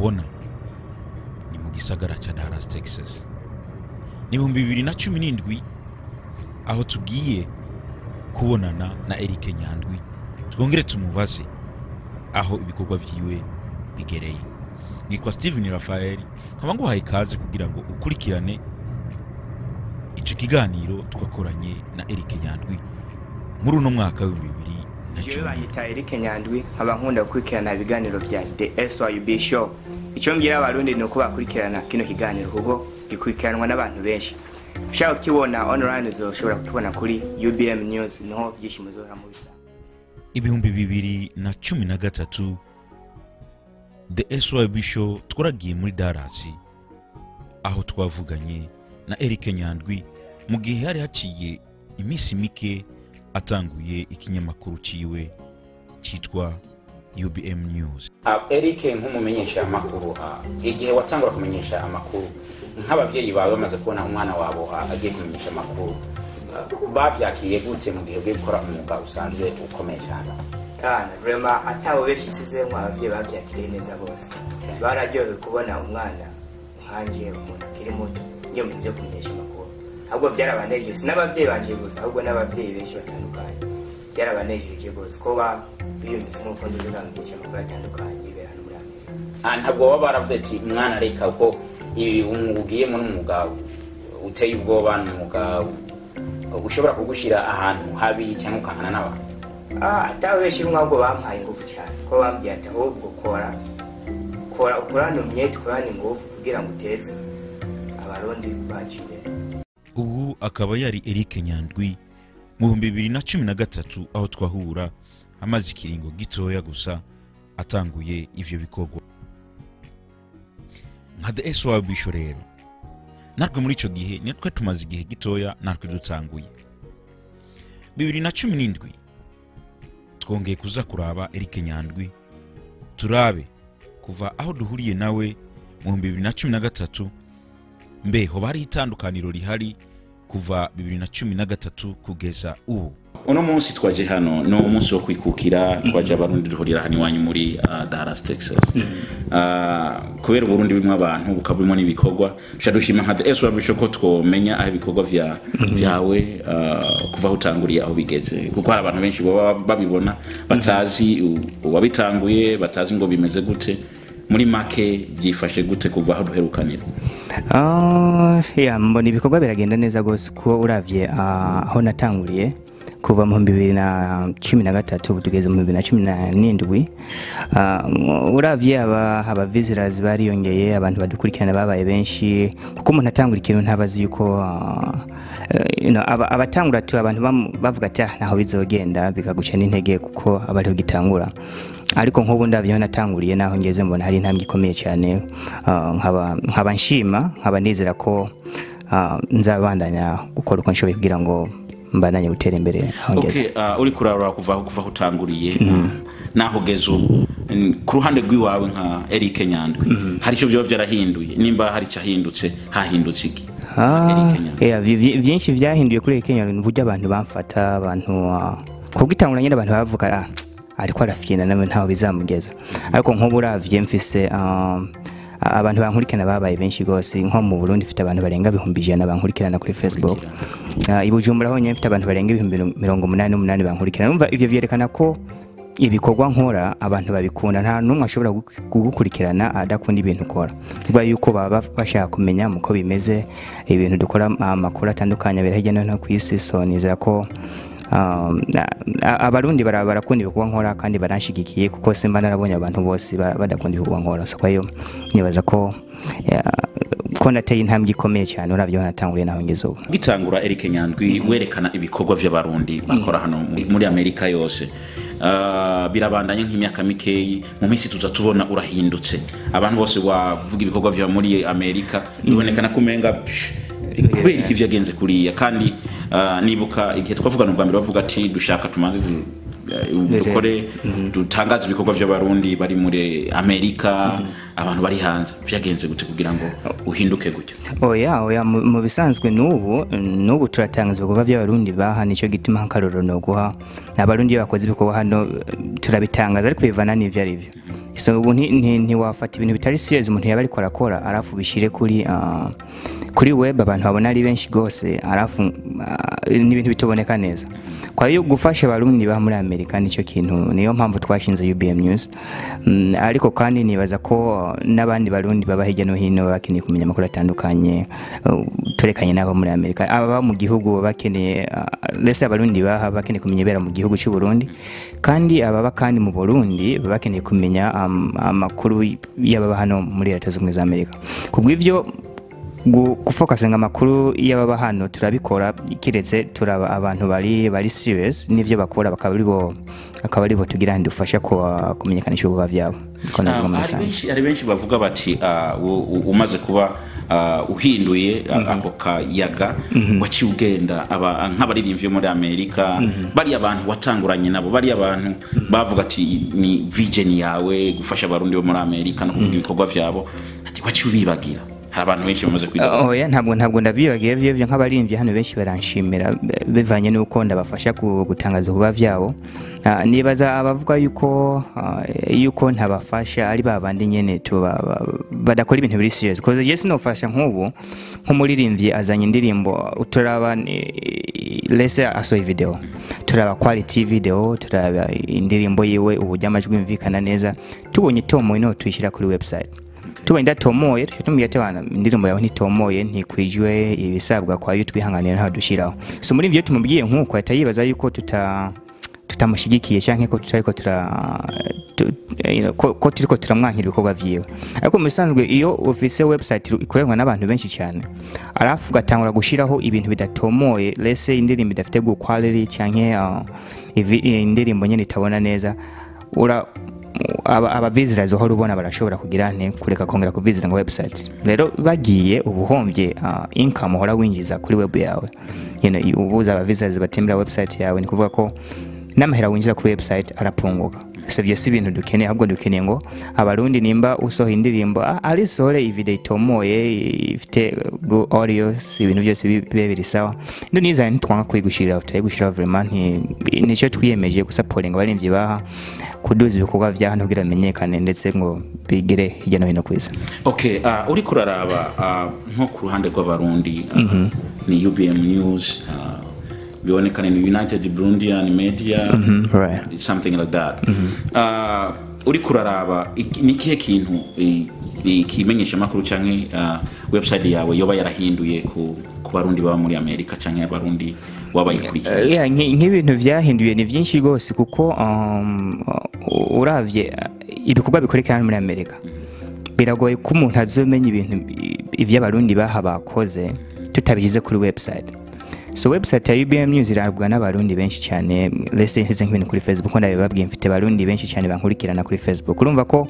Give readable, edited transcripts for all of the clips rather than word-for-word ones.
Mubona ni mu gisagara cya Dallas, Texas. Ni 2017 aho tugiye kubonana na Eric Nyandwi, twongere tumubaze aho ibikorwa vyiwe bigereye. Nitwa Steven Raphael, nkaba nguhaye ikaze kugira ngo ukurikirane ico kiganiro twakoranye na Eric Nyandwi muri uno mwaka wa Jewe 2017. Banyita Eric Nyandwi, nkaba nkunda gukurikirana ibiganiro vya The SYB Show. Icyo mbwira Abarundi ni uko bakurikirana kino kiganiro kuko gikurikiranwa n'abantu benshi. Ushaka kukibona online uzoshobora kukibona kuri UBM News, niho vyinshi muzohora mubisanga. 2013, The SYB Show twaragiye muri Dallas, aho twavuganye na Eric Nyandwi mu gihe hari haciye iminsi mike atanguye ikinyamakuru ciwe cyitwa UBM News. Eric, nk'umumenyesha amakuru, igihe watangura kumenyesha amakuru, nk'ababyeyi bawe bamaze kubona umwana wabo agiye kumenyesha amakuru, bavyakiriye gute mu gihe ugiye gukora umwuga usanzwe ukomeye cyane? Kana vraiment atawe benshi isizemwo, abavyeyi bavyakiriye neza bose. Bararyohewe kubona umwana nkanje, umuntu akiri muto, ngiye mu byo kumenyesha amakuru. Ahubwo byarabanejeje, si n'abavyeyi banje gusa, ahubwo n'abavyeyi benshi batandukanye. Byarabanejeje rwose ko biyumvise nk'uko nzoza ndamenyesha amakuru atandukanye yibera hano muri Amerika. Ntabwo baba baravuze ati umwana reka, kuko ibi umwuga ugiyemo n'umwuga uteye ubwoba, n'umwuga ushobora kugushira ahantu habi cyangwa ukankana n'abantu? Atawe benshi ahubwo bampaye ingufu cyane, ko bambwiye ati ahubwo kora kora, ukorane umwete, ukorane ingufu kugira ngo uteze Abarundi bacu imbere. Ubu akaba yari Eric Nyandwi mu 2013, aho twahura amaze ikiringo gitoya gusa atanguye ivyo bikorwa. Nka The SYB Show rero, natwe muri ico gihe nitwe tumaze igihe gitoya natwe dutanguye. 2017 twongeye kuza kuraba Eric Nyandwi, turabe kuva aho duhuriye nawe mu 2013, mbe hoba hari itandukaniro rihari kuva 2013 kugeza ubu? Uno munsi twaje hano ni umunsi wo kwikukira. Twaje Abarundi duhurira hano iwanyu muri Dallas, Texas. Kubera Uburundi burimo abantu, bukaba burimo n'ibikorwa, duca dushima nka The SYB Show ko twomenya aho ibikorwa vyawe kuva aho utanguriye aho bigeze, kuko hari abantu benshi baba babibona batazi uwabitanguye, batazi ngo bimeze gute. Muri make, byifashe gute kuva aho duherukanira? Ya, mbona ibikorwa biragenda neza gose, kuko uravye aho natanguriye kuva mu 2013, ubu tugeze mu 2017, uravye aba visitors bariyongeye, abantu badukurikirana babaye benshi, kuko umuntu atangura ikintu ntabazi yuko abatangura tu abantu bavuga ati: "Ah, naho bizogenda," bikaguca n'intege kuko aba ariho gitangura. Ariko nk'ubu ndavye aho natanguriye naho ngeze, mbona hari intambwe ikomeye cyane, nkaba nshima, nkaba nizera ko nzabandanya gukora uko nshoboye kugira ngo mbandanye gutera imbere aho ngeze. Okay, uri kurarura kuva aho utanguriye naho ugeze ubu, ku ruhande rw'iwawe nka Eric Nyandwi, hari icyo byoba byarahinduye? Nimba hari icyahindutse, hahindutse iki? Eric Nyandwi. Yeah, vyinshi vyahinduye kuri Eric Nyandwi ni uburyo abantu bamfata. Abantu kubwo itangura nyine abantu bavuga: "Ah, ariko arafyina, nawe ntaho bizamugeza." Ariko nk'ubu uravye mfise abantu bankurikirana babaye benshi gose. Nko mu Burundi mfite abantu barenga 100,000 bankurikirana kuri Facebook. I Bujumbura honyine mfite abantu barenga 88,000 bankurikirana. Urumva ivyo vyerekana ko ibikorwa nkora abantu babikunda. Nta n'umwe ashobora kugukurikirana adakunda ibintu ukora, kuba yuko baba bashaka kumenya muko bimeze, ibintu dukora, amakuru atandukanye abera hirya no hino ku isi. So nizera ko Abarundi barakunda ibikorwa nkora kandi baranshigikiye, kuko simba narabonye abantu bose badakunda ibikorwa nkora. So kwa hiyo nibaza ko ko nateye intambwe ikomeye cyane uravye aho natanguriye naho ngeze ubu. Gitangura, Eric Nyandwi, werekana ibikorwa vy'Abarundi bakora hano muri Amerika yose. Birabandanya nk'imyaka mikeyi, mu minsi tuza tubona urahindutse, abantu bose wavuga ibikorwa vya muri Amerika, bibonekana ko umenga psh, kubera iki vyagenze kuriya? Kandi nibuka igihe twavugana ubwa mbere bavuga ati dushaka tumanze dukore, dutangaze ibikorwa vy'Abarundi bari muri Amerika, abantu bari hanze. Vyagenze gute kugira ngo uhinduke gutyo? Oya, mu bisanzwe n'ubu turatangaza ibikorwa by'Abarundi baha. Nicyo gituma nk'akarorero noguha, Abarundi iyo bakoze ibikorwa hano turabitangaza, ariko bivana n'ivyo ari byo. So ubu ntiwafata ibintu bitari serious umuntu yaba ariko arakora arafu bishire kuri kuri web abantu babona ari benshi gose, arafu ni ibintu bitoboneka neza. Kwa hiyo gufasha abarundi ba muri Amerika nicyo kintu, niyo mpamvu twashinze UBM News. Ariko kandi nibaza ko n'abandi barundi baba hirya no hino bakeneye kumenya amakuru atandukanye, turekanye n'abo muri Amerika, aba mu gihugu bakeneye lese abarundi baha bakeneye kumenya ibera mu gihugu cy'u Burundi, kandi ababa kandi mu Burundi bakeneye kumenya amakuru y'ababa hano muri Leta Zunze Ubumwe za Amerika. Kubw'ivyo gufokasinga amakuru y'ababa hano turabikora, kiretse turaba abantu bari serious n'ivyo bakora, bakaba aribo tugira ndi ufasha kumenyekanisha ibikorwa vyabo. Hari benshi bavuga bati umaze kuba uhinduye ako kayaga waciye ugenda nk'abaririmbyi muri Amerika, bari abantu watanguranye nabo, bari abantu bavuga ati ni vision yawe gufasha abarundi bo muri Amerika no kuvuga ibikorwa vyabo, ati waciye ubibagira. Hari abantu benshi bamaze kwiga. Oya, ntabwo ndabibagiye byo nk'abarimvyi hano benshi baranshimira bivanye nuko ndabafasha gutangaza kuba vyabo. Nibaza abavuga yuko ntabafasha ari babandi nyene badakora ibintu biri serious, cause je sinofasha nk'ubu nk'umuririmbyi azanye indirimbo uturaba lese asohoye video, turaba quality video, turaba indirimbo yiwe uburyo amajwi yumvikana neza, tubonye tomoye no tuyishyira kuri website. Tubonye ndatomoye tutumye ati indirimbo yawe ntitomoye ntikwijwe ibisabwa kwa yo twihanganira nta dushiraho. So muri ivyo tumubwiye nkuko ahita yibaza yuko tutamushigikiye canke ko tutariko ko turiko turamwankira ibikorwa vyiwe. Ariko mu bisanzwe iyo ufise website ikorerwa n'abantu benshi cyane, arafu gatangura gushiraho ibintu bidatomoye, lese indirimbo idafite good quality canke indirimbo nyene itabona neza, ura aba visitors aho rubona barashobora kugira nte kureka kongera ku visit ngo website. Rero bagiye ubuhombye income uhora winjiza kuri web yawe, ubuza aba visitors batembera website yawe, ni kuvuga ko n'amahera winjiza kuri website arapunguka. So vyo si ibintu dukeneye, ahubwo dukeneye ngo abarundi nimba usohoye indirimbo arisohore video itomoye ifite good audio, ibintu byose bibe biri sawa. Ndo niza ntitwanga kwigushirira, tutayigushirira vraiment, nicyo twiyemeje gusaporinga abarimvyi baha kuduza ibikorwa vya hano kugira bimenyekane ndetse ngo bigere hirya no hino kwisi. Okay, uri kuraraba nko ku ruhande rw'abarundi ni UBM News, bibonekane ni United Burundian Media, right, something like that. Uri kuraraba ni kihe kintu ikimenyesha makuru canke website yawe yoba yarahinduye ku barundi baba muri Amerika canke abarundi wabayikurikiye? Nk'ibintu vyahinduye ni vyinshi gose, kuko uravye ibikorwa bikoreka hano muri Amerika biragoye ko umuntu azomenya ibintu ivy'abarundi baha bakoze tutabishyize kuri website. So website ya UBM News irabwa n'abarundi benshi cyane, lese nsize nk'ibintu kuri Facebook ndabibabwiye, mfite abarundi benshi cyane bankurikirana kuri Facebook. Urumva ko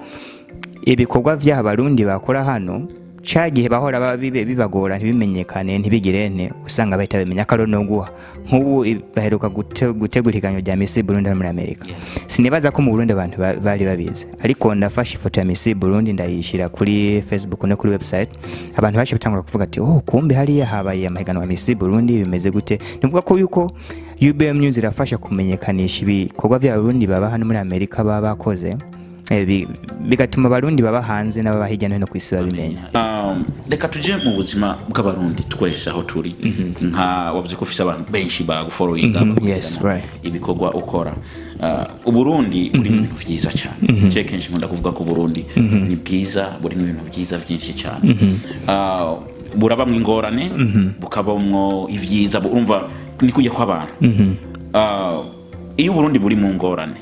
ibikorwa vy'abarundi bakora hano cagihe bahora bibagora ntibimenyekane ntibigirene, usanga bahita bamenya ko no guha. Nk'ubu baheruka gutegura ihiganwa rya Miss Burundi muri Amerika, sinibaza ko mu Burundi abantu bari babizi, ariko ndafashe ifoto ya Miss Burundi ndayishira kuri Facebook no kuri website, abantu baje batangura kuvuga ati oh kumbe hariya habaye amahiganwa ya Miss Burundi bimeze gute. Nivuga ko yuko UBM News irafasha kumenyekanisha ibikorwa by'abarundi baba hano muri Amerika baba bakoze, bigatuma abarundi baba hanze n'ababa hirya no hino ku isi babimenya. Reka tuje mu buzima bw'abarundi twese aho turi, nka wavuze ko ufise abantu benshi bagufollowinga, yes, right, ibikorwa ukora. Uburundi buri mu bintu vyiza cyane. Je kenshi nkunda kuvuga ko Burundi ni bwiza, buri mu bintu vyiza byinshi cyane. Burabamwe ingorane, bukabamwo ivyiza, urumva ni kujya kw'abantu. Iyo Burundi buri mu ngorane,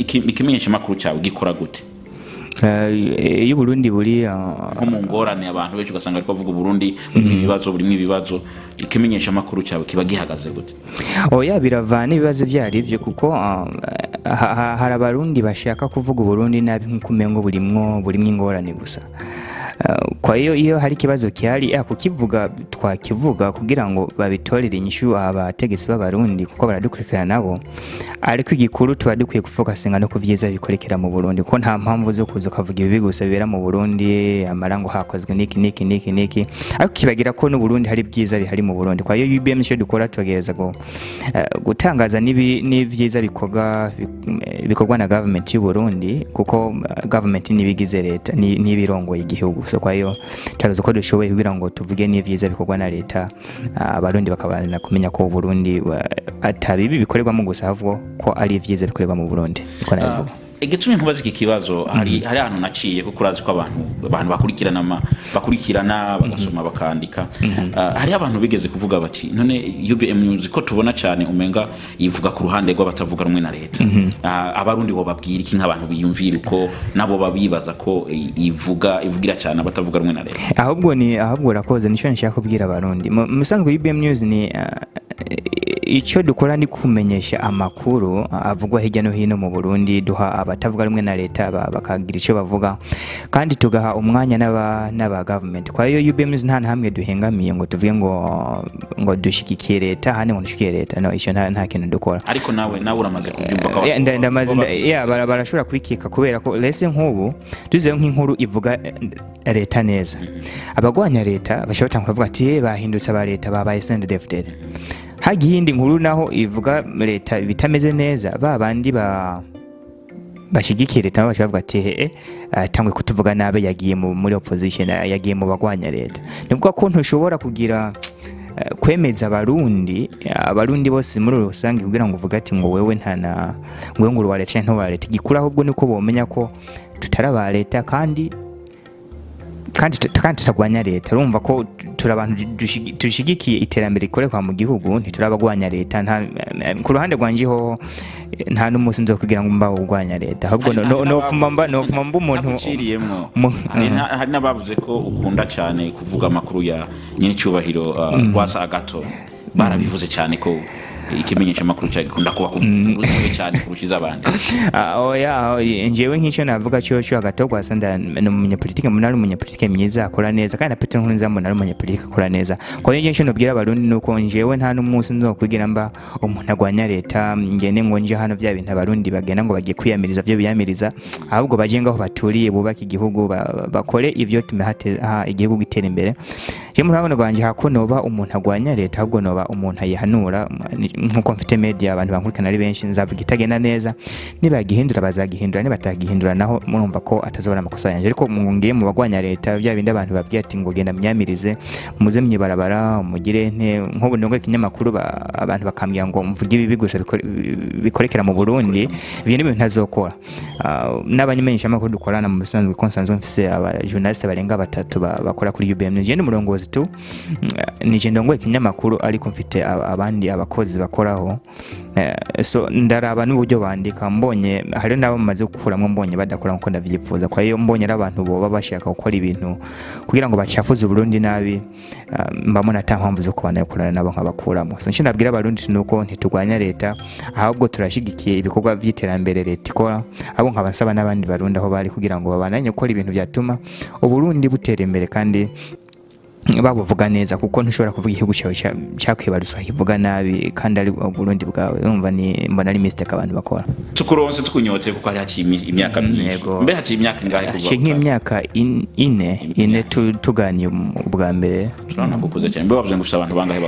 ikimenyesha makuru cyawe gikora gute? Iyo Burundi buri nko mu ngorane, abantu benshi ugasanga ariko bavuga Burundi burimo ibibazo, burimo ibibazo, ikimenyesha makuru cyawe kiba gihagaze gute? Oya, biravana ibibazo vyari byo, kuko hari abarundi bashaka kuvuga Burundi nabi nkuko umengo burimwo ingorane gusa. Kwa hiyo iyo hari ikibazo kihari, kukivuga twakivuga kugira ngo babitorere inyishu abategetsi b'Abarundi, kuko baradukurikirana nabo. Ariko igikuru tuba dukwiye gufokasinga no kuvyiza bikorekera mu Burundi, kuko nta mpamvu zo kuza ukavuga ibibi gusa bibera mu Burundi, amara ngo hakozwe niki niki niki niki, ariko kibagira ko no Burundi hari byiza bihari mu Burundi. Kwa hiyo UBM cyo dukora tugereza gutangaza n'ibyiza bikorwa na government y'u Burundi, kuko government nibigize leta nibirongoye igihugu. So kwa hiyo tugereza ko dushoboye kugira ngo tuvuge n'ibyiza bikorwa na leta, Abarundi bakabana kumenya ko Burundi atabibi bikorerwamo gusa, ahubwo ko ari ibyiza bikorerwa mu Burundi. Ko nabivuga. Igitumye nkubaza iki kibazo, hari ahantu naciye kuko urazi ko abantu bakurikirana bagasoma bakandika. Hari abantu bigeze kuvuga bati none UBM News ko tubona cyane umenga ivuga ku ruhande rw'abatavuga rumwe na leta, Abarundi bo babwira iki nk'abantu biyumvira uko nabo babibaza ko ivugira cyane abatavuga rumwe na leta? Ahubwo urakoze, nico nshaka kubwira Abarundi. Musanzwe UBM News ni icyo dukora ni kumenyesha amakuru avugwa hirya no hino mu Burundi, duha abatavuga rumwe na leta bakagira icyo bavuga, kandi tugaha umwanya n'aba government. Kwa hiyo UBM News nta hamwe duhengamiye ngo tuvuge ngo dushigikiye leta hane ngo dushigikiye leta, no icyo nta kintu dukora. Ariko nawe uramaze kuvyumva ko ndamaze barashobora kwikika, kubera ko lese nk'ubu tuzeyo nk'inkuru ivuga leta neza, abagwanya leta bashobora kuvuga ati bahindutse aba leta babaye CNDD-FDD. Hagiye indi nkuru naho ivuga leta bitameze neza, babandi bashigikiye leta bavuga ati tangwe kutuvuga nabe yagiye muri opposition, yagiye mu bagwanya leta. Nivuga ko ntushobora kugira kwemeza Abarundi bose muri rusange kugira ngo uvuge ati ngo wewe ntana ngo ngo wa leta nto wa leta. Gikura ahubwo niko bomenya ko tutaraba leta kandi tutagwanya leta. Urumva ko turi abantu dushigikiye iterambere rikorerwa mu gihugu, ntiturabagwanya leta. Ku ruhande rwanje ho nta n'umunsi nzokugira ngo mba ugwanya leta, ahubwo no mba umuntu uciriyemwo. Hari n'abavuze ko ukunda cyane kuvuga amakuru ya nyiricyubahiro Rwasa Agathon, barabivuze cyane ko ikimenyesha makuru cya gikunda kuba kuvuga cyane kurusha abandi. Oya, njewe nk'icyo navuga cyo Agathon Rwasa ni umunyapolitike, munari umunyapolitike mwiza akora neza, kandi na Petero Nkurunziza munari umunyapolitike akora neza. Kwa hiyo nje nobwira Abarundi nuko njewe nta n'umunsi nzokwigira mba umuntu agwanya leta, ngene ngo nje hano vya bintu Abarundi bagenda ngo bagiye kwiyamiriza byo biyamiriza, ahubwo baje ngaho baturiye bubaka igihugu, bakore ivyo tumehate igihugu gitera imbere. Je mu ruhande rwanje hako noba umuntu agwanya leta, ahubwo noba umuntu ayihanura. Nkuko mfite media abantu bankurikirana ari benshi, nzavuga itagenda neza, nibagihindura bazagihindura, nibatagihindura naho murumva ko atazobona amakosa yanje. Ariko ngiye mu bagwanya leta bya bindi abantu babwiye ati ngo genda myamirize muze myibarabara mugire nte, nko ndongo ikinyamakuru abantu bakambwira ngo mvuge ibi gusa bikorekera mu Burundi, ibyo ni ibintu ntazokora. N'abanyamenyesha makuru dukorana mu bisanzwe, ko nsanzwe mfise aba journaliste barenga batatu bakora kuri UBM News, ni umurongozi tu, nije ndongo ikinyamakuru, ariko mfite abandi abakozi bakoraho. So ndaraba n'uburyo bandika, mbonye hari nabo bamaze gukuramwo, mbonye badakora nkuko ndavyifuza. Kwa hiyo mbonye abantu boba bashaka gukora ibintu kugira ngo bacafuze Burundi nabi, mbamona ata mpamvu zo kubana gukorana nabo nkabakuramo. So nshindabwira Abarundi nuko ntitugwanya leta, ahubwo turashigikiye ibikorwa vy'iterambere leta ikora, abo nkabasaba n'abandi Barundi aho bari kugira ngo babananye gukora ibintu byatuma Uburundi butera imbere kandi babuvuga neza, kuko ntushobora kuvuga igihugu cyawe cyakwibarusa kivuga nabi kandi ari Burundi bwawe. Urumva ni mbona ari mistake abantu bakora. Tukuronse tukunyote kuko hari haciye imyaka myinshi. Mbe haciye imyaka ingahe kuva? Haciye nk'imyaka ine tuganiye ubwa mbere. Turabona gukuze cyane. Mbe bavuze ngo ufite abantu bangahe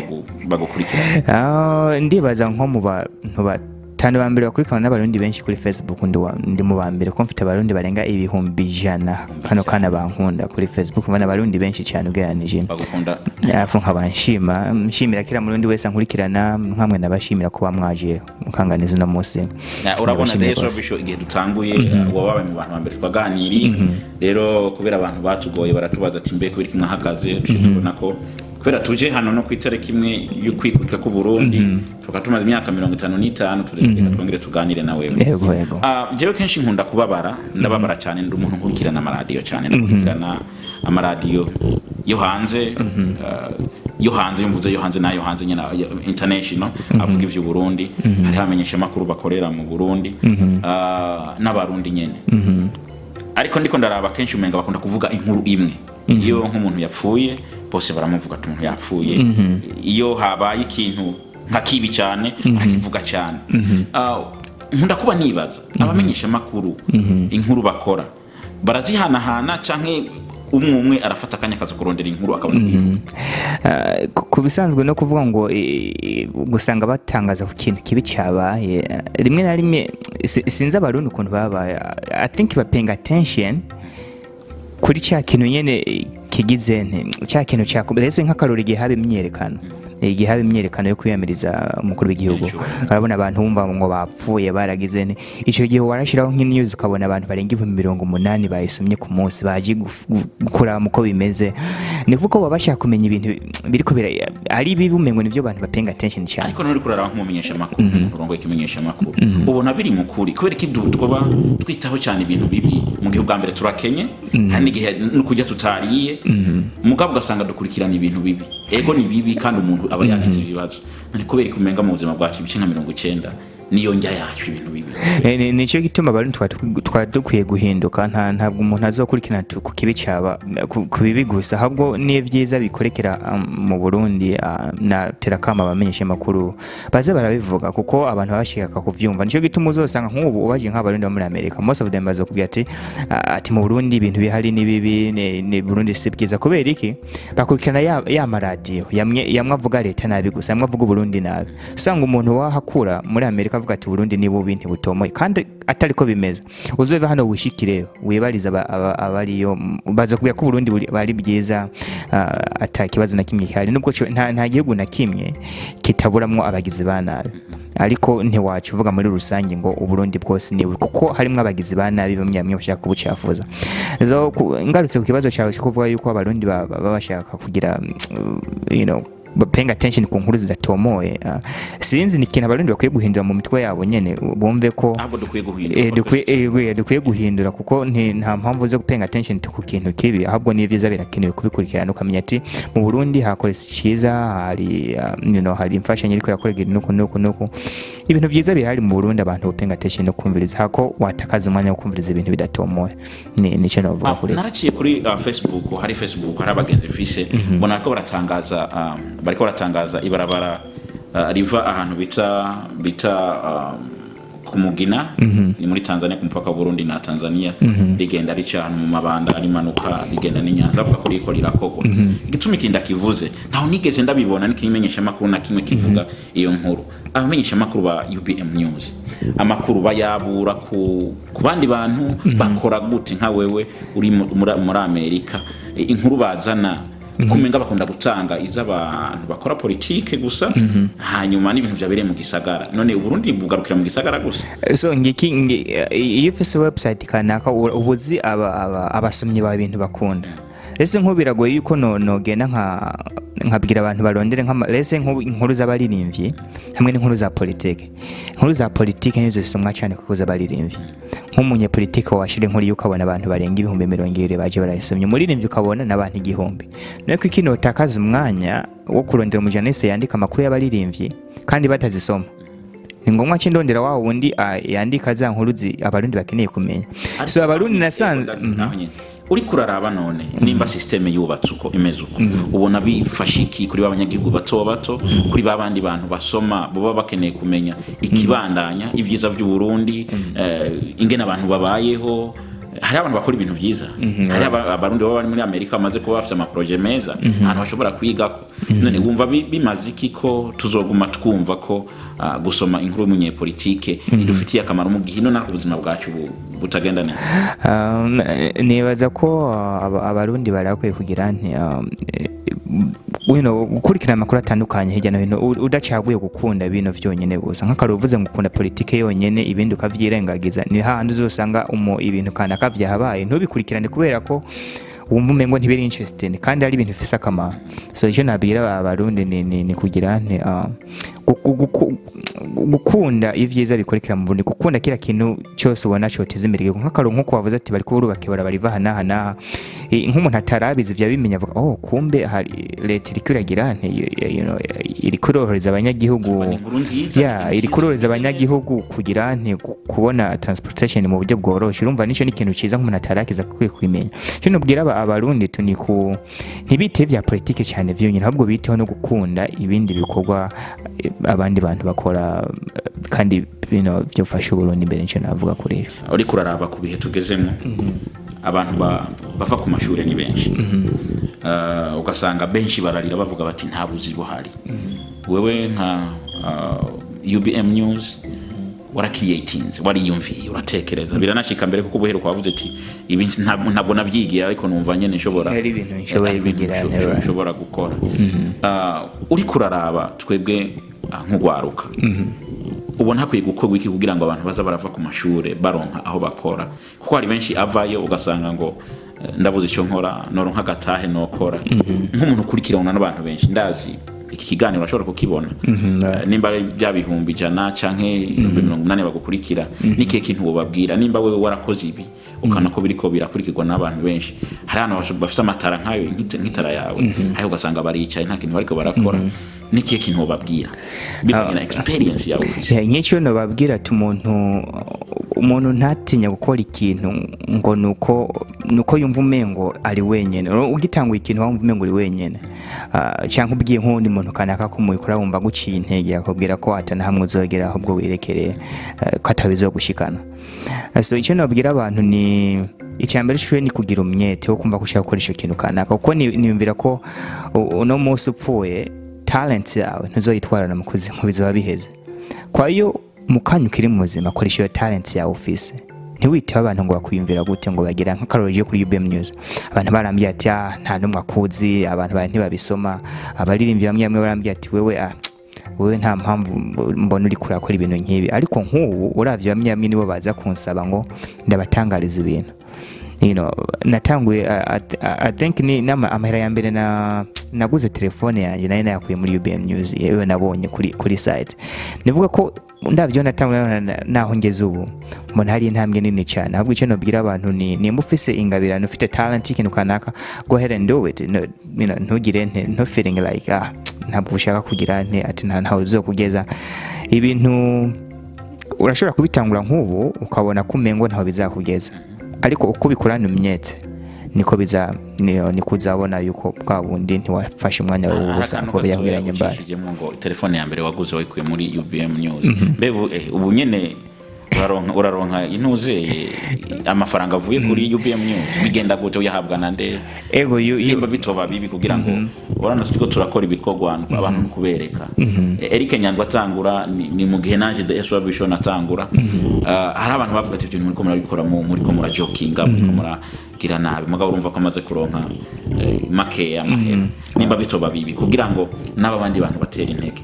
bagukurikira? Ndibaza nko mu bantu batanu ba mbere bakurikirana n'Abarundi benshi kuri Facebook, ndi mu ba mbere kuko mfite Abarundi barenga 100,000 kano kana bankunda kuri Facebook, mbona Abarundi benshi cyane ugereranije bagukunda. Afu nkabanshima, nshimira kila Murundi wese ankurikirana, nkamwe nabashimira kuba mwaje mukanganiza no munsi. Urabona rero bisho igihe dutanguye wabaye mu bantu ba mbere twaganiri, rero kubera abantu batugoye baratubaza ati mbe kubera kimwe hakaze, tubona ko kubera tuje hano no kwitariki imwe y'ukwikukira ku Burundi, tukaba tumaze imyaka 55, tureka twongere tuganire na wewe. Yego yego. Jewe kenshi nkunda kubabara, ndababara cyane, ndi umuntu nkurikirana amaradiyo cyane, ndakurikirana amaradiyo yo hanze, yo hanze yumvuze yo hanze nayo hanze nyina international avuga ivyo Burundi, hari hamenyesha makuru bakorera mu Burundi n'abarundi nyene. Ariko ndiko ndaraba kenshi umenga bakunda kuvuga inkuru imwe. Iyo nk'umuntu yapfuye bose baramuvuga ati umuntu yapfuye. Iyo habaye ikintu nka kibi cyane barakivuga cyane. Nkunda kuba nibaza abamenyesha makuru inkuru bakora barazihanahana canke umwe umwe arafata akanya akaza kurondera inkuru akabona kuyivuga? Ku bisanzwe no kuvuga ngo gusanga batangaza ku kintu kibi cyabaye, rimwe na rimwe sinzi Abarundi ukuntu babaye. I think ba paying attention kuri cya kintu nyene kigize nte cya kintu cyakomeze, nk'akarori igihe haba imyiyerekano yo kwiyamiriza umukuru w'igihugu. Urabona abantu bumva ngo bapfuye, baragize nte, icyo gihe warashyiraho nk'inews ukabona abantu barenga 80,000 bayisomye ku munsi, baje kuraba uko bimeze. Ni kuko baba bashaka kumenya ibintu biriko bira ari bibi, umengo nivyo abantu ba paying attention cyane. Ariko nuri kuraraba nk'umumenyesha makuru, urongoye ikimenyesha makuru, ubona biri mu kuri kubera iki twaba twitaho cyane ibintu bibi mu gihe ubwa mbere turakenye, hari n'igihe no kurya tutariye, mugabo ugasanga dukurikirana ibintu bibi? Ego, ni bibi kandi umuntu aba yagize ibibazo. None kubera ko umenga mu buzima bwacu ibice nka 90 niyo njya yacu ibintu bibi? Nicyo gituma Abarundi twari dukwiye guhinduka. Ntabwo umuntu azokurikirana ku kibi cyaba ku bibi gusa, ahubwo n'iyo byiza bikorekera mu Burundi, na terakama abamenyesha makuru baze barabivuga kuko abantu bashaka kuvyumva. Nicyo gituma uzosanga nk'ubu ubaje nk'Abarundi bo muri Amerika, most of them bazokubwira ati mu Burundi ibintu bihari ni bibi, ni Burundi si bwiza. Kubera iki? Bakurikirana ya maradiyo yamwe yamwe avuga leta nabi gusa, yamwe avuga Uburundi nabi. Usanga umuntu wahakura muri Amerika avuga ati Burundi ni bubi, ntibutomoye, kandi atari ko bimeze. Uzove hano wishikire wibariza abariyo, bazokubwira ko Burundi bari byiza, ata kibazo na kimwe gihari, nubwo nta gihugu na kimwe kitaburamwo abagizi ba nabi, ariko ntiwacu uvuga muri rusange ngo Uburundi bwose ni bubi, kuko harimwo abagizi ba nabi bamwe bamwe bashaka kubucafuza. So ngarutse ku kibazo cyawe cyo kuvuga yuko Abarundi baba bashaka kugira paying attention ku nkuru zidatomoye, sinzi, ni ikintu Abarundi bakwiye guhindura mu mitwe yabo nyene, bumve ko Ahubwo dukwiye guhindura. Dukwiye guhindura kuko nta mpamvu zo paying attention ku kintu kibi, ahubwo ni vyiza, birakenewe kubikurikirana, ukamenya ati mu Burundi hakoretse cyiza, hari hari imfashanyo iriko irakorega nuku nuku nuku, ibintu vyiza birahari mu Burundi. Abantu paying attention no kumviriza hako watakaza umwanya wo kumviriza ibintu bidatomoye, ni nico novuga kuri. Naraciye kuri Facebook, hari Facebook, hari abagenzi mfise, mbona bariko baratangaza ibarabara riva ahantu bita ku Mugina, ni muri Tanzania, ku mupaka wa Burundi na Tanzania, rigenda rica ahantu mu Mabanda, rimanuka rigenda n'Inyanza, bavuga ko ririko rirakorwa. Igituma ikindi akivuze, ntaho nigeze ndabibona n'ikimenyesha makuru na kimwe kivuga iyo nkuru. Abamenyesha makuru ba UBM News amakuru bayabura ku bandi bantu bakora gute? Nka wewe uri muri Amerika, inkuru bazana kumenga bakunda gutanga iz'abantu bakora politike gusa, hanyuma n'ibintu vyabereye mu gisagara. None Uburundi bugarukira mu gisagara gusa? So ngiki iyo ufise website kanaka uba uzi abasomyi bawe ibintu bakunda. Ese nk'ubu biragoye yuko no nogenda nkabwira abantu barondere ese nk'ubu inkuru z'abaririmbyi hamwe n'inkuru za politike? Inkuru za politike nizo zisomwa cyane kuko z'abaririmbyi, nk'umunyepolitike washira inkuru yuko abona abantu barenga 20,000 baje barayisomye, umuririmbyi ukabona n'abantu 1000. Nuko iki notakaza umwanya wo kurondera umujournaliste yandika amakuru y'abaririmbyi kandi batazisoma? Ni ngombwa ko indondera wa wundi yandika za nkuru Abarundi bakeneye kumenya. So Abarundi nasanze Aho nyene uriko uraraba, none nimba système yubatse uko imeze uko, ubona bifasha iki kuri ba banyagihugu bato bato, kuri ba bandi bantu basoma baba bakeneye kumenya ikibandanya, ibyiza vy'u Burundi, ingene abantu babayeho? Hari abantu bakora ibintu vyiza, hari Abarundi baba bari muri Amerika bamaze kuba bafite amaproje meza, ahantu bashobora kwigako. None wumva bimaze iki ko tuzoguma twumva ko gusoma inkuru y'umunyepolitike idufitiye akamaro mu gihe ino natwe ubuzima bwacu butagenda neza? Nibaza ko Abarundi bari bakwiye kugira nti gukurikirana amakuru atandukanye hirya no hino, udacaguye gukunda bino vyonyene gusa. Nk'akarorero, uvuze ngo ukunda politike yonyene ibindi ukavyirengagiza, ni hahandi uzosanga ibintu kanaka vyahabaye ntubikurikirane kubera ko wumva umengo ntibiri interesting kandi ari ibintu bifise akamaro. So icyo nabwira Abarundi ni kugira nti Gukunda ivyiza bikorikira mu Burundi, gukunda kila kintu cyose ubona cyoteza imbere igihugu. Nk'akaroro nk'uko wavuze ati bariko barubaka ibarabara riva aha n'aha n'aha. Nk'umuntu atarabizi vya bimenya avuga oh kumbe hari leta iriko iragira nte, iriko irorohereza abanyagihugu. Ni inkuru nziza. Yeah, iri kurorohereza abanyagihugu kugira nte, kubona transportation mu buryo bworoshe. Urumva nico ni ikintu ciza nk'umuntu atarakiza akwiye kubimenya. Cyo nubwira abarundi tu ni ku ntibite vya politike cyane vyonyine, ahubwo biteho no gukunda ibindi bikorwa abandi bantu bakora, kandi bino byofasha Uburundi imbere. Nico navuga kuri ico. Uriko uraraba ku bihe tugezemo, abantu bava ku mashuri ni benshi. Ugasanga benshi bararira bavuga bati nta buzi buhari. Wewe nka UBM News warakiriyetinze, wariyumviye, uratekereza, biranashika mbere, kuko ubuheruka wavuze ati ibi ntabwo navyigiye, ariko numva nyene nshobora Hari ibintu nshoboye hari ibintu kugira, never. nshobora gukora. Uriko uraraba twebwe nk'ugwaruka, ubona hakwiye gukorwa iki kugira ngo abantu baza barava ku mashure baronka aho bakora? Kuko hari benshi avayo ugasanga ngo ndabuze icyo nkora, noronka agatahe nokora. Nk'umuntu ukurikirana n'abantu benshi, ndazi iki kiganiro urashobora kukibona. Nimba ari bya 100,000 canke 80,000 bagukurikira, nikihe kintu wobabwira nimba wewe warakoze ibi ukabona ko biriko birakurikirwa n'abantu benshi? Hari abantu bafise amatara nkayo, nk'itara yawe, ariko ugasanga baricaye nta kintu bariko barakora. Nikihe kintu wobabwira bivanye na experience yawe ufise? Yeah, nk'icyo nobabwira ati umuntu ntatinya gukora ikintu ngo nuko yumva umengo ari wenyene. Ugitanguye ikintu wumva umengo uri wenyene, canke ubwiye nk'uwundi muntu kanaka ko mubikora wumva aguciye intege, akubwira ko atana hamwe uzogera, ahubwo wirekereye, ko atabizogushikana. So icyo nabwira abantu ni icya mbere cyo ni kugira umwete wo kumva ko ushaka gukora ico kintu kanaka, kuko niyumvira ko uno munsi upfuye talent yawe ntuzoyitwarana mu kuzimu, bizoba biheze. Kwa hiyo mu kanya ukiri muzima koresha iyo talent yawe ufise, ntiwiteho abantu ngo bakwiyumvira gute, ngo bagira. Nk'akarorero kuri UBM News, abantu barambwiye ati ah nta n'umwe akuzi, abantu bari ntibabisoma, abaririmbyi bamwe bamwe barambwiye ati wewe, ah wewe nta mpamvu mbona uri kurakora ibintu nk'ibi. Ariko nk'ubu uravye bamwe bamwe nibo baza kunsaba ngo ndabatangariza ibintu. Natanguye, I think ni nama amahera ya mbere na naguze telefone yanjye nayo nayakuye muri UBM News, yewe nabonye kuri site. Nivuga ko ndavyo natanguye naho ngeze ubu, mbona hari intambwe nini cyane. Ahubwo icyo nobwira abantu ni nimba ufise ingabirano, ufite talent y'ikintu kanaka, go ahead and do it. No, ntugire nte, no feeling like ah ntabwo ushaka kugira nte, ati nta ntawe uzokugeza ibintu. Urashobora kubitangura nk'ubu ukabona ko umengo ntaho bizakugeza, ariko uko ubikorana umwete niko biza niko uzabona yuko bwa bundi ntiwafashe umwanya wawe w'ubusa ngo biyahuranye mbare. Ucishijemo ngo telefone ya mbere waguze wayikuye muri UBM News. Mbe ubu nyene uraronka intuze amafaranga avuye kuri UBM News? Bigenda gute? Uyahabwa na nde? Ego Nimba bitoba bibi, kugira ngo urabona turiko turakora ibikorwa abantu kubereka. Eric Nyandwi atangura ni mu gihe nanje the S Vision atangura. Hari abantu bavuga ati ibyo muriko murabikora muriko murajokinga, muriko muragira nabi, mugabo urumva ko amaze kuronka makeya amahera. Nimba bitoba bibi, kugira ngo n'aba bandi bantu batera intege,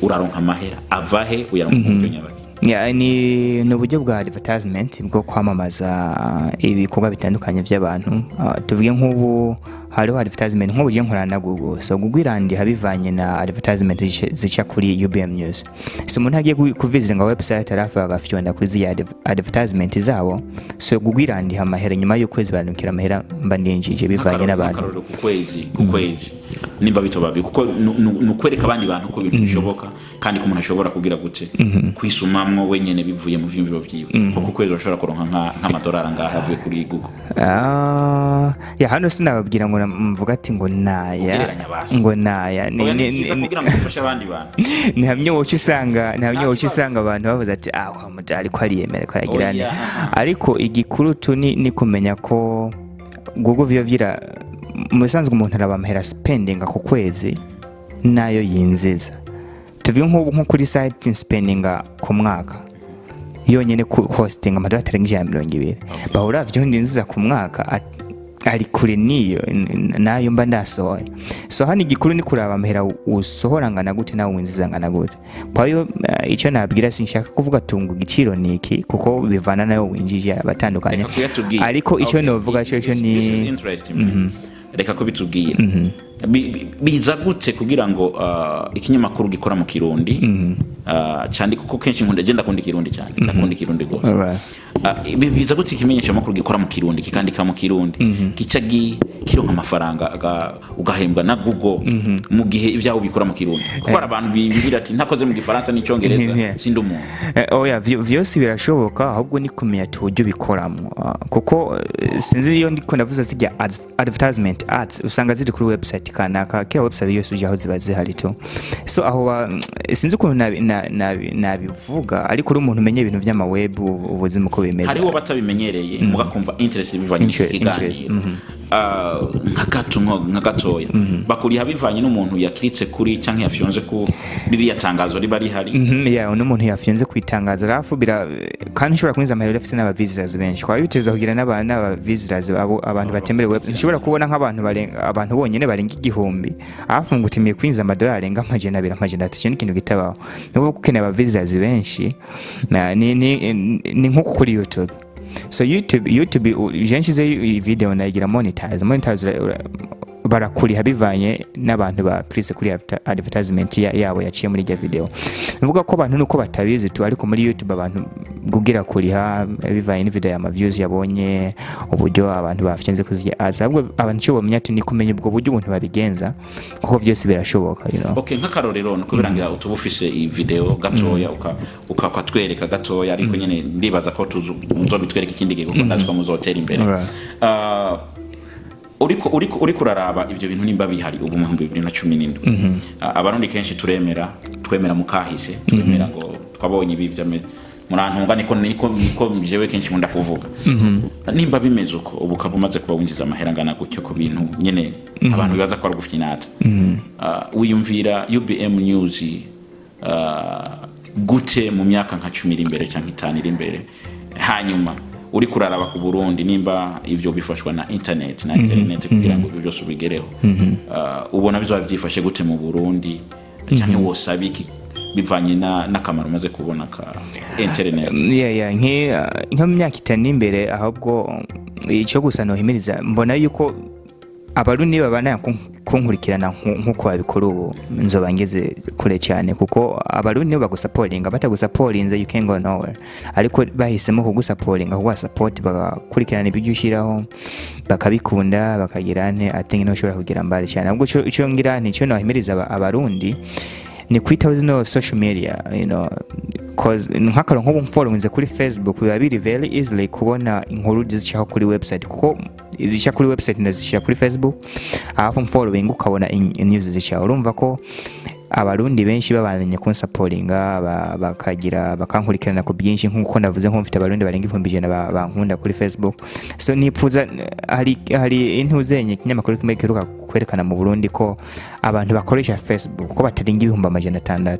uraronka amahera ava he? Uyaronka mu buryo nyabaki? Yeah, ni uburyo bwa advertisement, bwo kwamamaza ibikorwa bitandukanye by'abantu. Tuvuge nk'ubu hariho advertisement, nk'ubu je nkorana na Google, so Google irandiha bivanye na advertisement zica kuri UBM News. So umuntu agiye kuvizinga website arafa agafyonda kuri ziriya advertisement zabo, so Google irandiha amahera. Nyuma y'ukwezi barandikira amahera mba ndinjije bivanye n'abantu. Akarorero ku kwezi, nimba bitoba bibi, kuko ni ukwereka abandi bantu ko ibintu bishoboka, kandi ko umuntu ashobora kugira gute, kwisumamwo wenyene bivuye mu vyiyumviro vyiwe. Kuko ku kwezi urashobora kuronka nk'amadolari angahe avuye kuri Google? Ah, ya hano sinababwira ngo mvuga ati ngo naya Ugereranya basi. ngo naya ni Oya, ni byiza kugira ngo ufashe abandi bantu. Ni hamwe woca usanga, ni hamwe Nta woca kibazo. usanga abantu bavuze ati ah wa muja ariko ariyemera ko yagira ne. Oya. Ariko igikuru tu ni kumenya ko Google vyo vyira mu bisanzwe umuntu araba amahera spending ku kwezi nayo yinjiza. Tuvuge nk'ubu nko kuri site spending ku mwaka yonyene ku hosting amadolari atarenga 120, bahura vyo ndinziza ku mwaka ari kure niyo nayo mba ndasohoye. So hano igikuru ni kuraba amahera usohora ngana gute nawe winjiza ngana gute. Kwa hiyo icyo nabwira, sinshaka kuvuga tunga igiciro niki, kuko bivana nayo winjije abatandukanye. Reka kuyatubwira. Ariko icyo Okay, novuga cyo this ni is interesting, man. Reka kubitubwira. Biza gute kugira ngo ikinyamakuru gikora mu Kirundi, candika, kuko kenshi nkunda, je ndakunda Ikirundi cyane, ndakunda Ikirundi gose. Biza gute ikimenyesha makuru gikora mu Kirundi, kikandika mu Kirundi, kica kironka amafaranga, ugahembwa na Google, mu gihe ibyaho bikora mu Kirundi? Kuko hari abantu bibwira ati ntakoze mu Gifaransa n'Icyongereza sindi umuntu. Oya, vyose birashoboka, ahubwo ni kumenya ati uburyo bikoramo. Kuko sinzi, iyo ndiko ndavuze zijya advertisement, ads usanga ziri kuri website kanaka, kila website yose ujyaho ziba zihari tu. So aho sinzi ukuntu nabivuga, ariko uri umuntu umenye ibintu vy'ama web, ubuzima uko bimeze. Hariho batabimenyereye, mugakumva interest bivanye n'iki Interest, kiganiro. Nka gato, nka gatoya bakuriha bivanye n'umuntu yakiritse kuri canke yafyonze ku ririya tangazo riba rihari. Yeah, uno muntu yafyonze ku itangazo rafu bira, kandi nshobora kwinjiza amahera afise n'aba visitors benshi, kwa biteza kugira n'aba visitors, abo abantu batembere web. Nshobora kubona nk'abantu barenga, abantu bonyene barenga 1000, afu ngo utimiye kwinjiza amadolari arenga 200, 300. Icyo ni ikintu kitabaho, niba ukeneye aba visitors benshi. Ni nko kuri YouTube. So YouTube je nshizeyo iyi video nayigira monetize, barakuriha bivanye n'abantu bakrise kuri advertisement yabo yaciye muri irya video. Nivuga ko abantu nuko batabizi tu, ariko muri YouTube abantu kugira kuriha bivanye n'ivideo ya views yabonye, uburyo abantu bafyenze kuzirya ads. Ahubwo abantu icyo bamenya tu ni kumenya ubwo buryo ubuntu babigenza, kuko byose birashoboka. Okay, nk'akarorero nuko birangira utuba ufise iyi video gatoya, ukatwereka gatoya, ariko nyene ndibaza ko muzobitwereka ikindi gihe, kuko ndazi ko muzotera imbere. Uriko uraraba ivyo bintu nimba bihari ubu mu 2017. Abarundi kenshi turemera, twemera mu kahise, twemera ngo twabonye ibi vyame, murantunga, niko jewe kenshi nkunda kuvuga. Nimba bimeze uko, ubu ukaba umaze kuba winjiza amahera angana gutyo ku bintu nyene abantu bibaza ko ari ugufinata, wiyumvira UBM News gute mu myaka nka 10 iri imbere cyangwa 5 iri imbere? Hanyuma uri kuraraba ku Burundi, nimba ivyo bifashwa na internet kugira ngo ibyo byose ubigereho, ubona bizoba byifashe gute mu Burundi, cyangwa wosaba iki bivanye n'akamaro umaze kubona ka internet? Yeah, nko mu myaka 5 imbere, ahubwo icyo gusa nohimiriza, mbona yuko Abarundi babana kunkurikirana nkuko babikora ubu, nzoba ngeze kure cyane, kuko Abarundi nibo bagusaporinga. Batagusaporinze, you can go nowhere. Ariko bahisemo kugusaporinga, kuguha support, bagakurikirana ibyo ushyiraho, bakabikunda, bakagira nte, I think ntushobora kugira mbali cyane. Ahubwo ico ngira nti icyo nohimiriza Abarundi ni kwitaho zino social media, cause nk'akaro nk'ubu mfollowinze kuri Facebook, biba biri very easily kubona inkuru zicaho kuri website, kuko izica kuri website ndazishyira kuri Facebook, alafu mfollowing ukabona news zicaho. Urumva ko Abarundi benshi babandanye kunsaporinga, bakagira bakankurikirana ku byinshi, nk'uko navuze, nko mfite Abarundi barenga 100,000 bankunda kuri Facebook. So nipfuza hari intuzenye ikinyamakuru kimwe giheruka kwerekana mu Burundi ko abantu bakoresha Facebook ko batarenga 600,000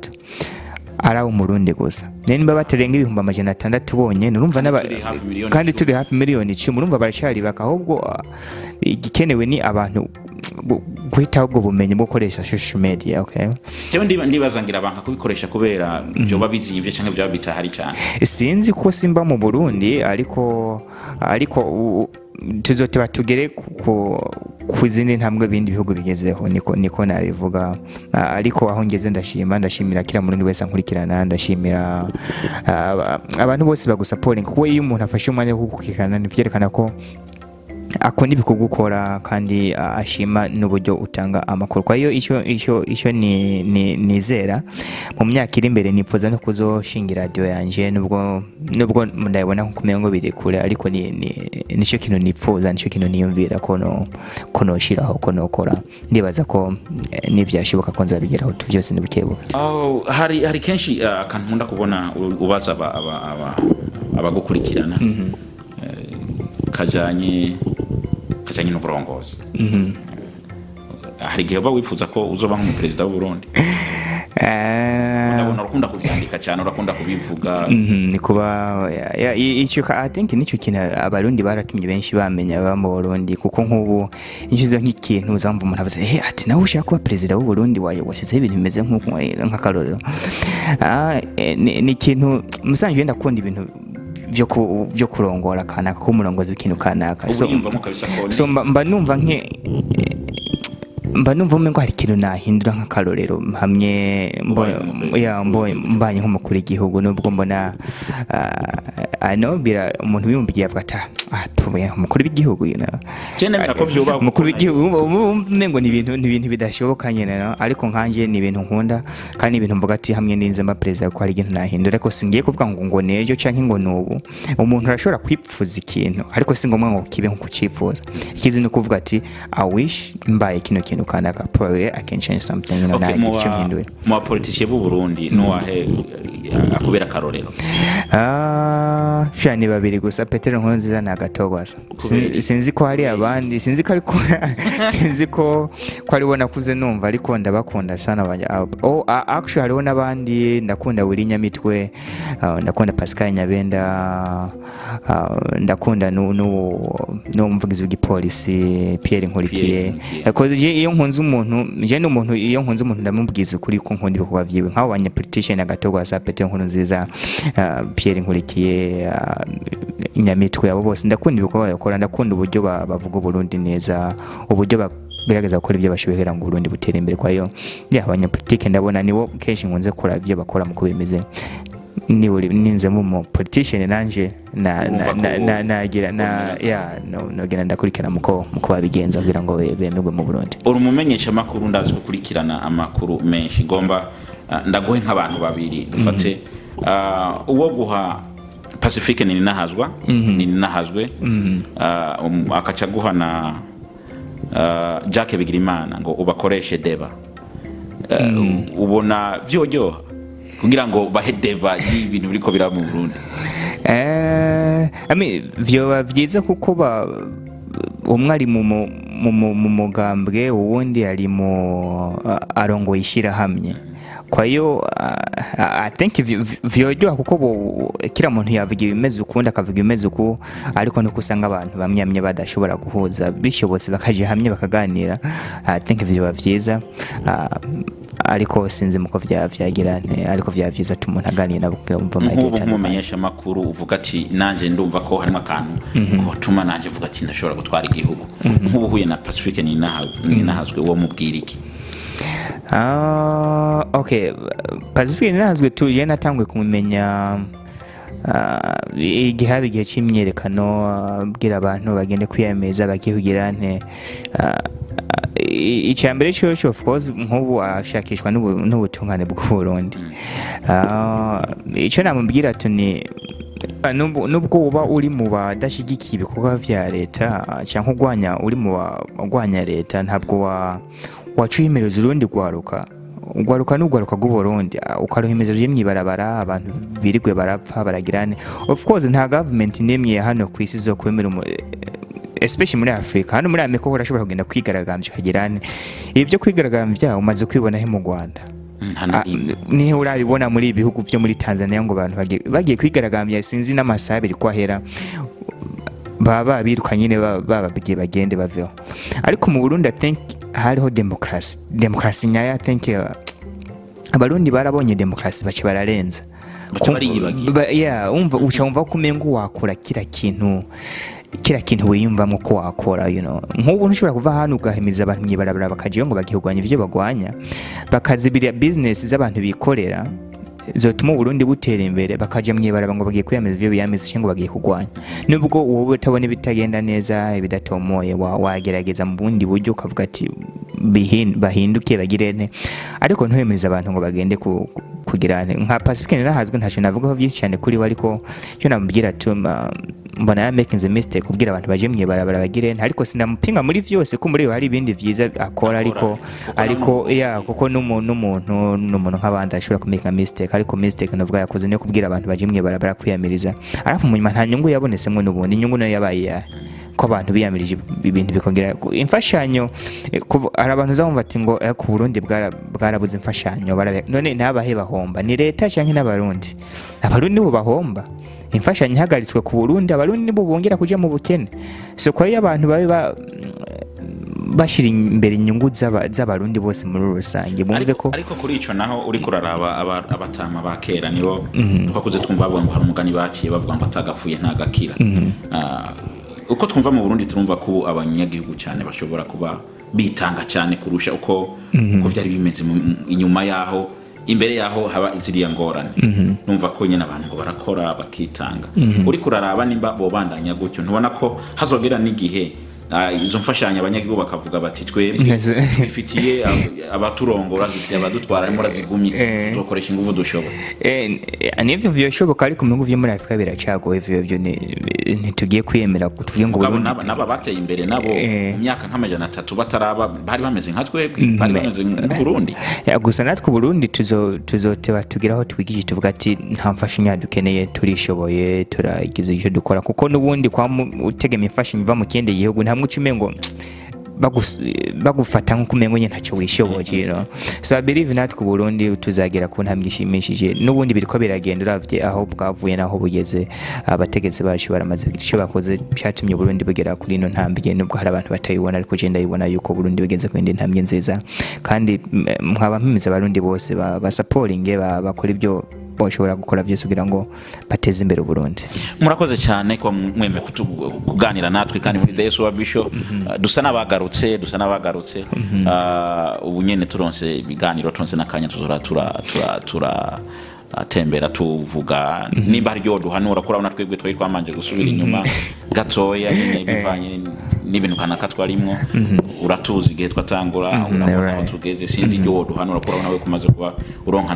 ari abo Murundi gusa. Nimba batarenga 600,000 bonyene, urumva Turi hafi miliyoni kandi 10. Turi hafi miliyoni 10, urumva baracyari baka. Ahubwo igikenewe ni abantu guhitaho ubwo bumenyi bwo gukoresha social media, okay? Jewe ndibaza ngira banka kubikoresha kubera byoba bizimvye canke vyoba bitahari cyane. Sinzi ko simba mu Burundi, ariko tuzoteba tugere ku zindi ntambwe bindi bihugu bigezeho, niko nabivuga. Ariko aho ngeze ndashima, ndashimira kila murundi wese ankurikirana, ndashimira abantu bose bagusaporinga, kuko iyo umuntu afashe umwanya wo kugukurikirana nivyerekana ko akunda ibikorwa ukora kandi ashima n'uburyo utanga amakuru. Kwa hiyo icyo ni nizera mu myaka iri imbere, nipfuza no kuzoshinga radio yanje, nubwo ndabona nko kumenya ngo biri kure, ariko ni nicyo kintu nipfuza, nicyo kintu niyumvira ko noshiraho, ko nokora. Ndibaza ko nibyashoboka ko nzabigeraho tu, byose ni bukebuke. Oh, hari kenshi akantu nkunda kubona ubaza abagukurikirana kajanye n'uburongozi. Hari igihe uba wifuza ko uzoba nk'umuperezida w'u Burundi? Ndabona urakunda kubyandika cyane, urakunda kubivuga. Ni kuba icyo I think nicyo kintu Abarundi baratumye benshi bamenya baba mu Burundi, kuko nk'ubu inshize nk'ikintu uzamva umuntu avuze ati nawe ushaka kuba perezida w'u Burundi, wayo washyizeho ibintu bimeze nk'uko, nk'akarorero. Ni ikintu musanzwe ndakunda ibintu. byo kurongora kanaka, ko umurongozi w'ikintu kanaka. So so mba numva nke mba numva umengo hari ikintu nahindura nk'akarorero hamwe mbanye nk'umukuru w'igihugu, nubwo mbona ano bira umuntu bimubwiye avuga ati umukuru w'igihugu, you know, umukuru w'igihugu umengo ni ibintu bidashoboka nyene, no? Ariko nkanje ni ibintu nkunda kandi ibintu mvuga ati hamwe ninze mba president ko hari ikintu nahindura, ariko singiye kuvuga ngo nejo canke ngo nubu. Umuntu arashobora kwipfuza ikintu ariko si ngombwa ngo kibe nko kucifuza. Ikizi ni kuvuga ati I wish mbaye kino kintu kanaka, probably I can change something, you know. Okay, mu politiciens b'u Burundi nuwahe akubera karorero? Ni babiri gusa, Petero Nkurunziza na Gatogwasa. Sinzi ko hari abandi, sinzi ko ariko sinzi ko ari bo nakuze numva, ariko ndabakunda sana. Actually hariho n'abandi ndakunda, Willy Nyamitwe, ndakunda Pascal Nyabenda, ndakunda n'umuvugizi w'igipolisi Pierre Nkurikiye. Iyo nkunze umuntu, je n'umuntu iyo nkunze umuntu ndamubwiza ukuri ko nkunda ibikorwa vyiwe, nk'abo banyapolitician Gatogwasa, Petero Nkurunziza, Pierre Nkurikiye, Nyamitwe, abo bose ndakunda ibikorwa bakora, ndakunda uburyo bavuga Burundi neza, uburyo bagerageza gukora ibyo bashoboye kugira ngo Burundi butere imbere. Kwa hiyo abanyapolitike ndabona nibo kenshi nkunze kora ibyo bakora muko bimeze. Ninze mu politician nanje nagira nogenda ndakurikirana muko babigenza kugira ngo bemerwe mu Burundi. Uri umumenyesha makuru, ndazi gukurikirana amakuru menshi, ngomba ndaguhe nk'abantu babiri dufate uwo guha Pacifique Nininahazwa, Nininahazwe, akaca guha na Jacques Bigirimana ngo ubakoreshe deba. Ubona vyoryoha kugira ngo bahe deba y'ibintu biriko biraba mu Burundi? I mean vyoba vyiza kuko umwe ari mu mugambwe, uwundi ari mu arongoye ishirahamwe. Kwa hiyo I think vyoryoha kuko kila muntu yavuga ibimeze ukundi akavuga ibimeze uku, ariko nuko usanga abantu bamwe badashobora guhuza, bishobotse bakaje hamwe bakaganira. I think vyoba vyiza, ariko sinzi muko vyagira, ariko vya vyiza tumuntu aganira nabo kugira umva amayideta. Nk'ubu nk'umumenyesha makuru uvuga ati nanje ndumva ko harimo akantu ko tuma nanje mvuga ati ndashobora gutwara igihugu, nk'ubu huye na Pacifique Nininahazwe, uwo mubwira iki? Okay, Pacifique Nininahazwe tu natangwe kumumenya igihe haba igihe c'imyerekano, abwira abantu bagende kwiyameza bakihugira nte. Icya mbere cyo of course nk'ubu ashakishwa n'ubutungane bw'u Burundi. Icyo namubwira ati ni nubwo uba uri mu badashigikiye ibikorwa vya leta cyangwa urwanya, uri mu bagwanya leta, ntabwo wacuhimereza urundi rwaruka. Ugwaruka n'ugwaruka rw'u Burundi ukaruhimeza ruri mwibarabara, abantu birigwe barapfa baragirane. Of course nta government nimwe hano ku isi zo kwemera, especially muri Africa. Hano muri Amerika urashobora kugenda kwigaragambya ukagirane. Ibyo kwigaragambya umaze kwibona he mu Rwanda? Nihe urabibona muri ibihugu byo muri Tanzania ngo abantu bagiye kwigaragambya sinzi n'amasaha abiri kwahera baba birukanye nyine bababwiye bagende baveho. Ariko mu Burundi I think hariho democracy nyayo. I think Abarundi barabonye democracy bace bararenza. Umva uca wumva ko umengo wakora kila kintu wiyumvamo ko wakora, you know. Nk'ubu ntushobora kuva hano ugahimiza abantu mwibarabara bakajiyo ngo bagihugwanya ivyo bagwanya, bakazibira business z'abantu bikorera zotuma Burundi butera imbere, bakaja mwibarabara ngo bagiye kwiyameza ivyo biyameza cyangwa bagiye kugwanya. Nubwo wowe utabona ibitagenda neza ibidatomoye, wagerageza mu bundi buryo ukavuga ati bahinduke bagirene, ariko ntuhemeza abantu ngo bagende kugira nka Pacifique Nininahazwe. Ntacyo navugaho byinshi cyane kuri we, ariko cyo namubwira tuma mbona ya making the mistake kubwira abantu baje mwibarabara bagire, ariko sinamupinga muri vyose ko muri hari ibindi vyiza akora, ariko ya kuko n'umuntu nk'abandi ashobora ku make a mistake, ariko mistake navuga yakoze niyo kubwira abantu baje mwibarabara kwiyamiriza, arafu mu nyuma nta nyungu yabonesemo n'ubundi inyungu nayo yabaye ko abantu biyamirije ibintu bikongera imfashanyo. Hari abantu uzumva ati ngo ku Burundi bwarabuze imfashanyo, none ntabahe bahomba ni leta canke n'abarundi? Abarundi bo bahomba, imfashanyo ihagaritswe ku Burundi, abarundi nibo bongera kuja mu bukene. So kwa hiyo abantu babe bashira imbere inyungu z'abarundi bose muri rusange, bumve ko ariko kuri ico naho uri kuraraba abatama ba kera nibo twakuze twumva bavuga ngo hari umugani baciye bavuga ngo atagapfuye ntagakira. Uko twumva mu Burundi turumva ko abanyagihugu cyane bashobora kuba bitanga cyane kurusha uko byari bimeze inyuma yaho, imbere yaho haba iziriya ngorane. Numva ko nyine abantu ngo barakora bakitanga. Uri kuraraba nimba bobandanya gutyo, ntubona ko hazogera n'igihe izo mfashanyo abanyagihugu bakavuga bati twebwe bifitiye abaturongora, bifitiye abadutwara, murazigumye tuzokoresha ingufu dushoboye. Nivyo vyoshoboka, ariko mu bihugu vyo muri Afrika biracagoye. Ivyo ntitugiye kwiyemera tuvuge ngo Burundi naba bateye imbere nabo mu myaka nka 300 bataraba bari bameze nka twebwe, bari bameze nka Burundi. Gusa natwe Burundi tuzoteba tugiraho twigije tuvuga ati nta mfashanyo dukeneye, turishoboye, turagize icyo dukora, kuko n'ubundi kwa utegema imfashanyo iva mu kindi gihugu nta umengo bagufata nko kumengo nyine ntacyo wishoboye, you know. So I believe natwe Burundi tuzagera ku ntambwe ishimishije. N'ubundi biriko biragenda, uravye aho bwavuye naho bugeze, abategetsi bacu baramaze kugira icyo bakoze cyatumye Burundi bugera kuri ino ntambwe, nubwo hari abantu batayibona, ariko je ndayibona yuko Burundi bugeze ku indi ntambwe nziza. Kandi nkaba mpimiza abarundi bose basaporinge bakora ibyo bashobora gukora byose kugira ngo bateze imbere Burundi. Murakoze cyane kwa mweme kuganira natwe kandi muri The SOB Show. Dusa n'abagarutse ubu nyene turonse ibiganiro, turonse nakanya tuzora tura tembera tuvuga nimba hari ryo duhanura, kurabona twebwe twari twamanje gusubira inyuma gatoya nyine bivanye n'ibintu kanaka twarimwo. Uratuzi igihe twatangura, urabona aho tugeze, sinzi iryo duhanura kurabona we kumaze kuba uronka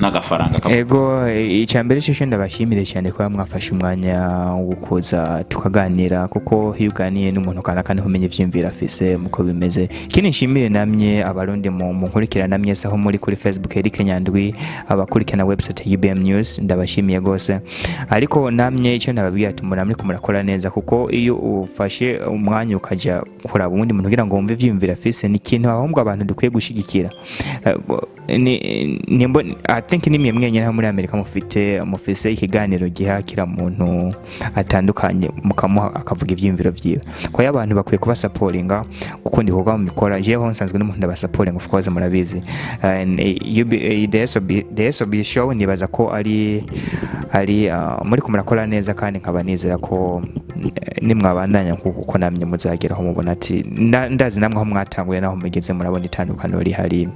n'agafaranga. Ego, icambere cyo ndabashimire cyane kuba mwafashe umwanya wo kuza tukaganira, kuko iyo uganiye n'umuntu kanaka niho umenye ivyiyumviro afise muko bimeze. Ikindi nshimire namye abarundi mu nkurikirana namye aho muri kuri Facebook Eric Nyandwi, abakurikirana website UBM News, ndabashimiye gose. Ariko namye icyo nababwiye ati muramuri kumurakora neza, kuko iyo ufashe umwanya ukaja kuraba ubundi muntu kugira ngo wumve ivyiyumviro afise, ni ikintu ahubwo abantu dukwiye gushigikira. I think nimwe mwenyine muri Amerika mufise ikiganiro gihakira muntu atandukanye mukamuha akavuga ivyiyumviro vyiwe. Kwa abantu bakwiye kubasaporinga kuko ndi kuvuga mu mikora jewe nsanzwe n'umuntu ndabasaporinga, of course murabizi. The SOB Show nibaza ko ari muri kumurakora neza, kandi nkaba nizera ko nimwabandanya kuko namye muzageraho mubona ati ndazi namwe aho mwatanguye naho mugeze, murabona itandukano rihari.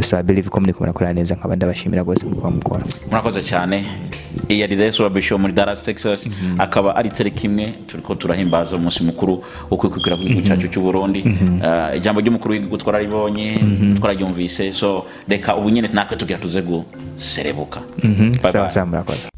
So I believe ko muri kumurakora neza, nkaba ndabashimira gose muko mukora. Murakoze cyane. Iyi ari The SOB Show muri Dallas, Texas, akaba ari tariki imwe turiko turahimbaza umunsi mukuru wo kwikukira kw'igihugu cyacu cy'u Burundi. Ijambo ry'umukuru w'igihugu twararibonye, twararyumvise, so reka ubu nyene natwe tugira tuze guserebuka. Sawa sawa, murakoze.